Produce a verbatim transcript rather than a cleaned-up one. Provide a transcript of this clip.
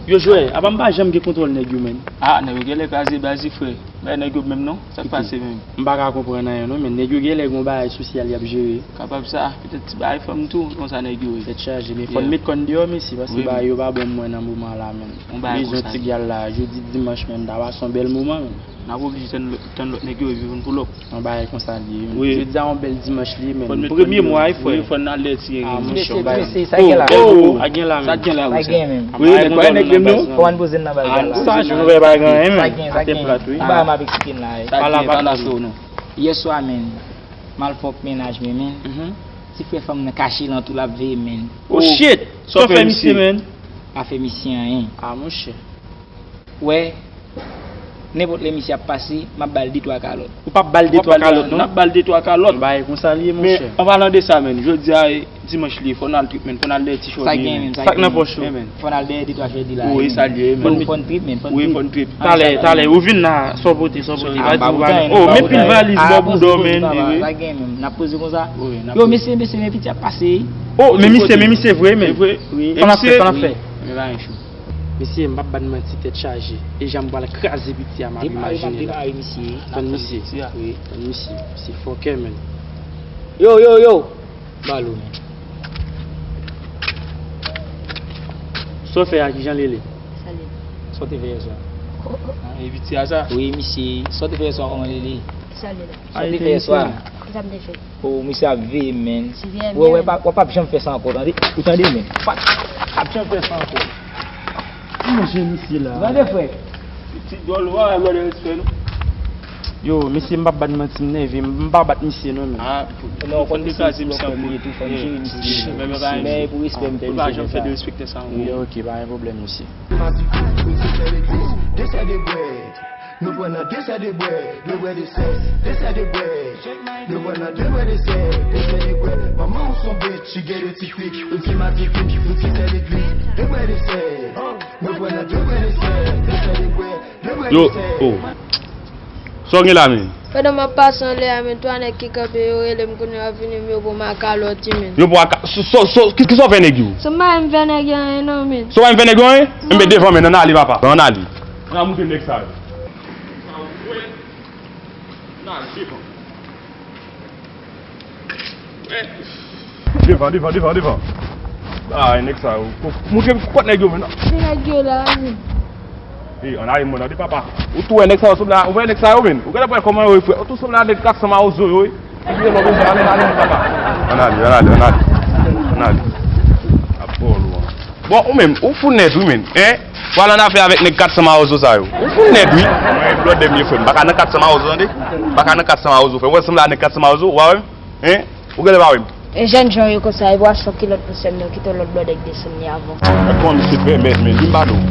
Yo jwè, apa m pa janm gen kontwòl nèg yo, menn. Ah, nèg yo genlè kraze baz wi, frè. Bay nèg yo menm non. Sa k pase menm? M pa ka konprann anyen non, menn. Nèg yo genlè gon bagay sosyal y ap jere. Kapab sa, petèt ti bagay fanm tou, konsa nèg yo ye. Tèt chaje, men fò n met kòn deyò, mesye, paske bagay yo pa bon mwen nan moman la, menn. Bezwen ti gal la, jodi dimanch, menn, ta pase yon bèl moman, menn. N ap oblije tann lòt, tann lòt nèg yo epi vin pou lòk. Yon bagay konsa li ye, menn. Jodi a yon bèl dimanch li ye, menn. Premye mwa wi, frè. Wi, fò n al dèyè ti gen. Ah, monchè, yon bagay. Mesye, sa gen la? Oh, oh, a gen la, menn. Sa gen la, wi. Sa gen, menn. Wi, nèg yo pa nan baz la. Fò n poze n nan baz la. Ah, sa, jodi a pa gen anyen, menn. Sa gen, sa gen. Atè plat, wi. Yon bagay m ap eksplike n la, wi. Pale avè nou. Yèswa, menn, m al fè yon mennaj mwen, menn. Ti frè fanm nan kache lan tou, l ap veye m, menn. Oh, shit! Sa w fè misye, menn? Pa fè misye anyen. Ah, monchè. Wè, nenpòt lè misye ap pase, m ap ba l de twa kalòt. Ou p ap ba l de twa kalòt, non? N ap ba l de twa kalòt. Yon bagay konsa li ye, monchè. Men, an palan de sa, menn, jodi a, e, dimanch li ye, fò n al trip, menn, fò n al dèyè ti chòdi, menn. Sa k nan pòch ou? Fò n al dèyè de twa chòdi la. Wi, sa l ye, menn. Fò n trip, menn, fò n trip. Wi, fò n trip. Talè, talè, ou vin la, sa w pote, sa w pote. Pa di ou pa gen. Oh, men pil valiz bò bouda w, menn. Sa gen, menn. N ap poze konsa. Yo, mesye, mesye, men piti ap pase. Oh, men misye, men misye vre, menn. Wi. Sa n ap fè, sa n ap fè? Men pa gen chou. Mesye, m p ap ba n manti, tèt chaje. E jan m pral kraze piti a, m ap imajine la. Demare, m ap demare misye. Tann misye. Wi. Tann misye. Misye fòkè, menn. Yo, yo, yo! Balo, menn. Sa w fè a, kijan l rele? Sa l rele? Sa w te fè yèswa? Ah, e piti a sa? Wi, misye. Sa w te fè yèswa, kòman l rele? Sa l rele? Sa w te fè yèswa? Kisa m te fè? Oh, misye ap veye m, menn. Wè, wè, w ap janm fè sa ankò, tande? Ou tande, menn? W ap janm fè sa ankò. Manje misye la. Tande, frè. Ti djòl, w a wè lè respè nou. Yo, mesye, m p ap ba n manti, m nève, m pa bat misye non, menn. Ah, non, fò n kraze misye ankò. Men pou respè m fè misye. Ou pa janm fè derespekte sa ankò. Wi, ok, pa gen pwoblèm, mesye. Nou pran nan de sè de bwè, de sè de bwè, de sè de bwè. Nou pran nan de sè de bwè, de sè de bwè. Manman w s on bitch, she get a ti freak. Yon ti matifi, yon ti sè legliz. De bwè de sè. Nou pran nan de bwè de sè, de sè de bwè, de bwè de sè. Yo, oh. Sa w gen la, menn? Pandan m ap pase anlè a, menn, twa nèg ki kanpe yo rele m kounye a, yo vini, yo pou m a kalòt wi, menn. Yo pou a ka-, so, so, so, ki, ki sa w fè nèg yo? Sa m pa menm fè nèg yo anyen non, menn. Sa w pa menm fè nèg yo anyen? Enben devan, menn, ann ale, papa. Ann ale. Ann al moute nèg sa yo. Ann ale, devan. Devan, devan, devan, devan. Ay, nèg sa yo. Montre m kot nèg yo, menn. Se nèg yo la, menn. Ey, ann ale, mòn, tande papa. Ou tou wè nèg sa yo sanble a, ou wè nèg sa yo, menn. Ou genlè wè kòman yo ye, frè. Ou tou sanble a nèg kat san mawozo yo, wi. Ou vire lòt bò, ale, ale, ale, papa. Ann ale, ann ale, ann ale. Ann ale. Ap bòl ou an. Bon, ou menm, ou fou nèt, wi, menn. Hein? Ou al annafè avèk nèg kat san mawozo sa yo. Ou fou nèt, wi. Mwen, blòdè m ye, frè m. M pa ka nan kat san mawozo, tande. M pa ka nan kat san mawozo, frè m. Ou wè sanble a nèg kat san mawozo, ou pa wè m? Hein? Ou genlè pa wè m? E jèn jan yo konsa, e bwa chòk ki lòt pou sè m nan, kite yon lòt blòdè k desann li avan. Kòman misye fè mèt, men, di m pa non.